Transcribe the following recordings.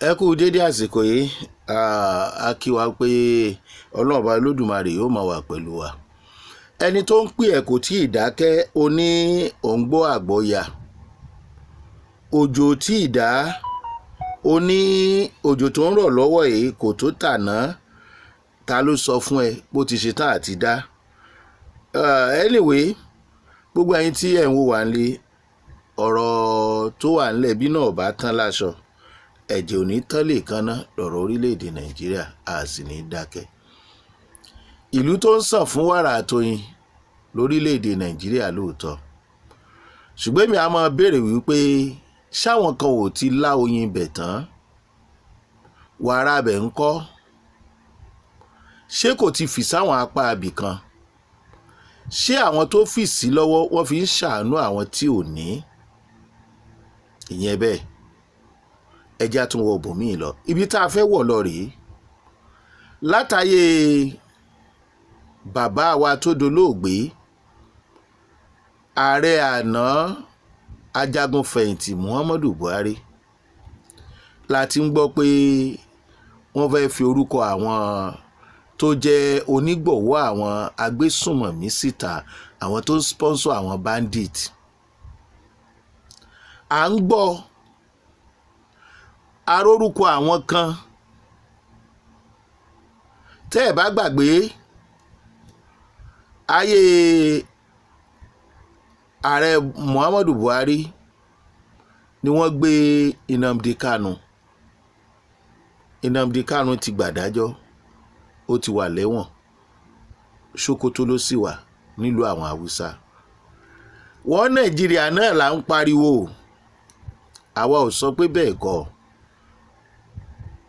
Ẹ kú dédé àsìkò yìí. A kí wa pé Ọlọ́run Ọba Olódùmarè yóò máa wà pẹ̀lú wa. Ẹni tó ń pè ẹ́ kò tí ì dákẹ́, ó ní òun gbọ́ àgbọ́yà. Òjò tí ì dá, ó ní òjò tó ń rọ̀ lọ́wọ́ yìí kò tó tàná. Ta ló sọ fún ẹ bó ti ṣe tán àti dá? Anyway, gbogbo ẹ̀yin tí ẹ̀ ń wò wá nílé, ọ̀rọ̀ tó wà nílẹ̀ bí náà bá tán láṣọ, ẹ̀jẹ̀ ò ní tán lè kanná lọ̀rọ̀ orílẹ̀-èdè Nàìjíríà, a sì ní dákẹ́. Ìlú tó ń sàn fún wàrà àtoyin lórílẹ̀-èdè Nàìjíríà lóòótọ́, ṣùgbọ́n èmi á máa béèrè wípé ṣáwọn kan ò ti lá oyin bẹ̀ tán? Wàrà bẹ̀ ń kọ́? Ṣé kò ti fì sáwọn apá ibì kan? Ṣé àwọn tó fì sí lọ́wọ́ wọ́n fi ń ṣàánú àwọn tí ò ní? Ìyẹn bẹ́ẹ̀. Ẹ jẹ́ á tún wọ ibòmíì lọ. Ibi tá a fẹ́ wọ̀ lọ rèé. Látàyè bàbá wa tó dolóògbé, ààrẹ àná, ajagun-fẹ̀yìntì Muhammadu Buhari, la ti ń gbọ́ pé wọ́n fẹ́ fi orúkọ àwọn tó jẹ́ onígbọ̀wọ́ àwọn agbésùnmọ̀mí síta, àwọn tó ń sponsor àwọn bandit. À ń gbọ́ arórúkọ àwọn kan. Tẹ́ ẹ̀ bá gbàgbé, ayé ààrẹ Muhammadu Buhari ni wọ́n gbé Nnamdi Kanu. Nnamdi Kanu ti gbàdájọ́, ó ti wà lẹ́wọ̀n. Sokoto ló sì wà nílùú àwọn Haúsá. Wọ́n Nàìjíríà náà là ń pariwo. Àwa ò sọ pé bẹ́ẹ̀ kọ́,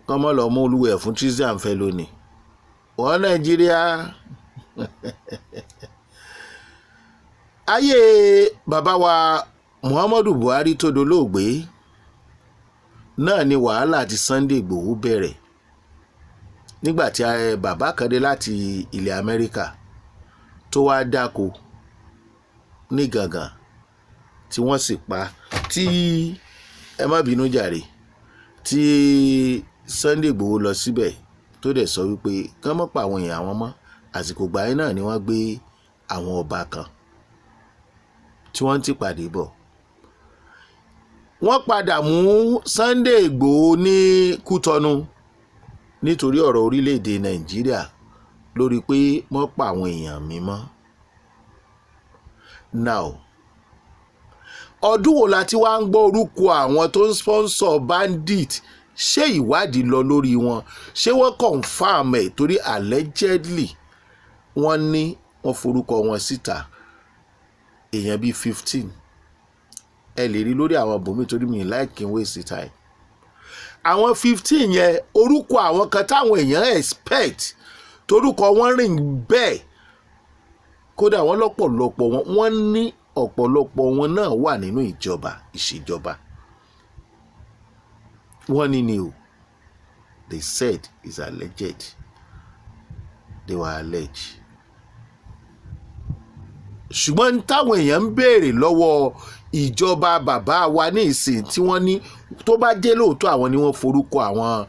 kọ́mọ́ lọ mú olúwẹ̀ fún treason and felony. Wọ́n Nàìjíríà, ayé bàbá wa Muhammadu Buhari tó dolóògbé náà ni wàhálà ti Sunday Igboho bẹ̀rẹ̀, nígbà tí bàbá kan dé láti ilẹ̀ Amẹ́ríkà tó wáá dáko ní Gàngàn tí wọ́n sì pa, tí ẹ má bínú jàre, tí Sunday Igboho lọ síbẹ̀ tó dẹ̀ sọ wípé kán mọ́ pa àwọn èèyàn àwọn mọ́. Àsìkò ìgbà yẹn náà ni wọ́n gbé àwọn ọba kan tí wọ́n ti pàdé bọ̀. Wọ́n padà mú Sunday Igboho ní Kútọ́nù nítorí ọ̀rọ̀ orílẹ̀-èdè Nàìjíríà, lórí pé wọ́n pa àwọn èèyàn mímọ́. Now, ọdún wo la ti wá ń gbọ́ orúkọ àwọn tó ń sponsor bandit? Ṣé ìwádìí lọ lórí wọn? Ṣé wọ́n confirm ẹ̀? Torí allegedly, wọ́n ní wọ́n forúkọ wọn síta, èèyàn bíi 15. Ẹ lè rí lórí àwọn bòmí, torí mi like kí n waste time. Àwọn 15 yẹn, orúkọ àwọn kan táwọn èèyàn expect torúkọ wọn rìn bẹ́ẹ̀, kódà wọ́n lọ́pọ̀lọpọ̀ wọn, wọ́n ní ọ̀pọ̀lọpọ̀ wọn náà wà nínú ìjọba, ìṣèjọba. Wọ́n ní ni o. They said is alleged, they were alleged. Ṣùgbọ́n táwọn èèyàn ń béèrè lọ́wọ́ ìjọba bàbá wa ní ìsìn tí wọ́n ní, tó bá jẹ́ lóòótọ́ àwọn ni wọ́n forúkọ àwọn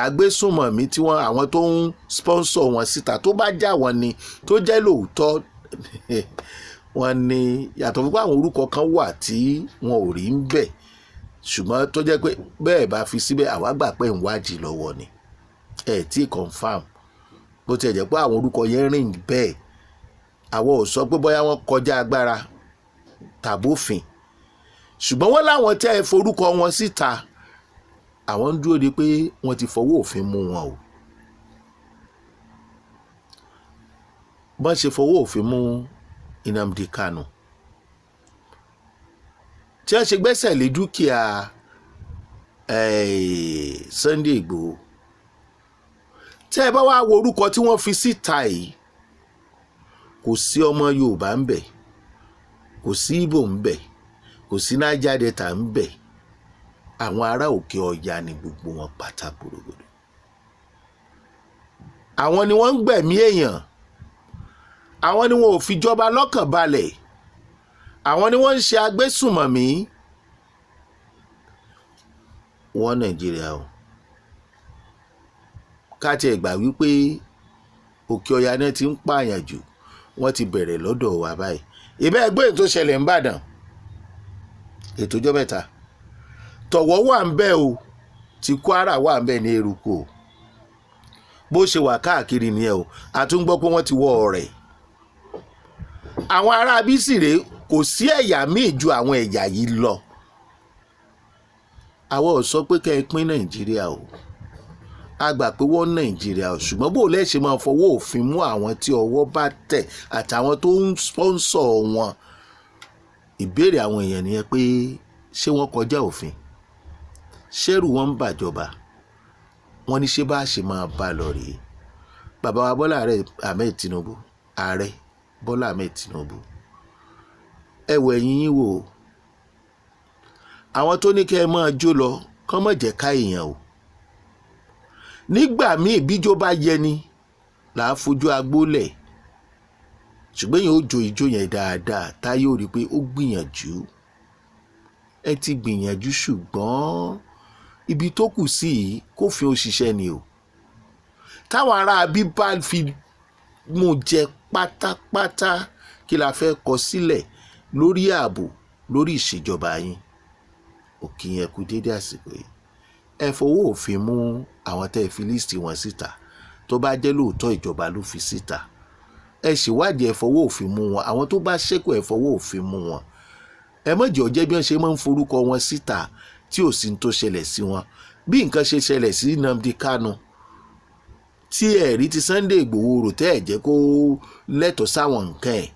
agbésùnmọ̀mí tí wọ́n, àwọn tó ń sponsor wọn síta, tó bá já wọn ni, tó jẹ́ lóòótọ́, wọ́n ní yàtọ̀ fún pé àwọn orúkọ kan wà tí wọn ò rí ń bẹ̀, ṣùgbọ́n tó jẹ́ pé bẹ́ẹ̀ bá fi síbẹ̀, àwa gbà pé ń wádìí lọ́wọ́ ni, ẹ̀ tí confirm. Bó tiẹ̀ jẹ́ pé àwọn orúkọ yẹn rìn bẹ́ẹ̀, àwọn ò sọ pé bóyá wọ́n kọjá agbára tàbófin, ṣùgbọ́n wọ́n láwọn tẹ́ ẹ forúkọ wọn síta, àwọn ń dúró de pé wọ́n ti fọwọ́ òfin mú wọn o. Bọ́n ṣe fọwọ́ òfin mú Nnamdi Kanu, tí wọ́n ṣe gbẹ́sẹ̀ lé dúkìá Sunday Igboho, tẹ́ ẹ bá wá wo orúkọ tí wọ́n fi síta yìí, kò sí ọmọ Yorùbá ń bẹ̀, kò sí Ìgbò ń bẹ̀, kò sí Niger Delta ń bẹ̀. Àwọn ará òkè ọya ni gbogbo wọn pátá gbòrògbòdò. Àwọn ni wọ́n ń gbẹ̀mí èèyàn, àwọn ni wọn ò fi jọba lọ́kàn balẹ̀, àwọn ni wọ́n ń ṣe agbésùnmọ̀mí wọ́n Nàìjíríà o. Ká tiẹ̀ gbà wípé Òkè Ọya náà ti ń pààyàn jù, wọ́n ti bẹ̀rẹ̀ lọ́dọ̀ wa báyìí. Ìbẹ́ ẹgbẹ́ ètò ṣẹlẹ̀ ń bàdàn, ètò ọjọ́ 3, tọ̀wọ̀ wà ń bẹ̀ o, ti Kwara wà ń bẹ̀ ní eruku o. Bó ṣe wà káàkiri nìyẹn o. A tún gbọ́ pé wọ́n ti wọ ọ̀rẹ́ àwọn ará bísìrè. Kò sí ẹ̀yà míì ju àwọn ẹ̀yà yìí lọ. Àwọn ò sọ pé kẹ́ ẹ pín Nàìjíríà o. A gbà pé wọ́n Nàìjíríà o, ṣùgbọ́n bó lẹ́ ṣe máa fọwọ́ òfin mú àwọn tí ọwọ́ bá tẹ̀ àtàwọn tó ń sponsor wọn? Ìbéèrè àwọn èèyàn nìyẹn pé, ṣé wọ́n kọjá òfin? Ṣẹ́rù wọn ń bàjọba? Wọ́n ní ṣé bá a ṣe máa bá a lọ rèé? Bàbá wa Bọ́lá Ahmed Tinubu, Ààrẹ Bọ́lá Ahmed Tinubu, ẹ wọ ẹ̀yìn yín wò ó. Àwọn tó ní kẹ́ ẹ máa jó lọ kán mọ̀ jẹ́ ká èèyàn o. Nígbà míì, bíjó bá yẹ ni là á fojú agbólẹ̀, ṣùgbọ́n èèyàn ó jó ijó yẹn dáadáa, táyé ò rí i pé ó gbìyànjú. Ẹ ti gbìyànjú, ṣùgbọ́n ibi tó kù sí yìí, kófin òṣìṣẹ́ ni o. Táwọn ará bí bá fi mú jẹ pátápátá, kí la fẹ́ kọ sílẹ̀ lórí ààbò, lórí ìṣèjọba yín? Òkè yẹn kú déédéé àsìkò yìí. Ẹ fọwọ́ òfin mú àwọn tẹ́ ẹ fi list wọn síta. Tó bá jẹ́ lóòótọ́ ìjọba ló fi síta, ẹ ṣèwádìí, ẹ fọwọ́ òfin mú wọn. Àwọn tó bá ṣẹ́kù, ẹ fọwọ́ òfin mú wọn. Ẹ má jẹ́ ó jẹ́ bí wọ́n ṣe máa ń forúkọ wọn síta tí ò sí ní tó ṣẹlẹ̀ sí wọn, bí nǹkan ṣe ṣẹlẹ̀ sí Nnamdi Kanu, tí ẹ̀rí ti Sunday Ìgbòho rò tẹ́ ẹ̀ jẹ́ kó lẹ́tọ̀ọ́ sáwọn nǹkan ẹ̀.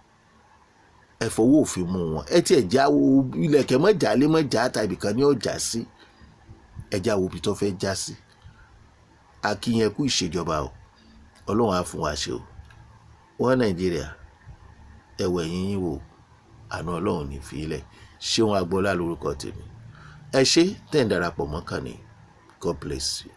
Ẹ fọwọ́ òfin mú wọn. Ẹ tiẹ̀ já wo ilẹ̀kẹ̀ mọ́ jálé mọ́ já tàbí kan ní ọjà sí. Ẹ já wo ibi tó fẹ́ já sí. Akínyẹn kú ìṣèjọba o. Ọlọ́run á fún wa ṣe o. Wọ́n Nàìjíríà, ẹ̀wẹ̀ yín yín wò. Àánú Ọlọ́run ní fílẹ̀. Ṣéun Agboola lórúkọ tèmi. Ẹ ṣé tẹ̀ ń darapọ̀ mọ́ kàn ní. God bless you.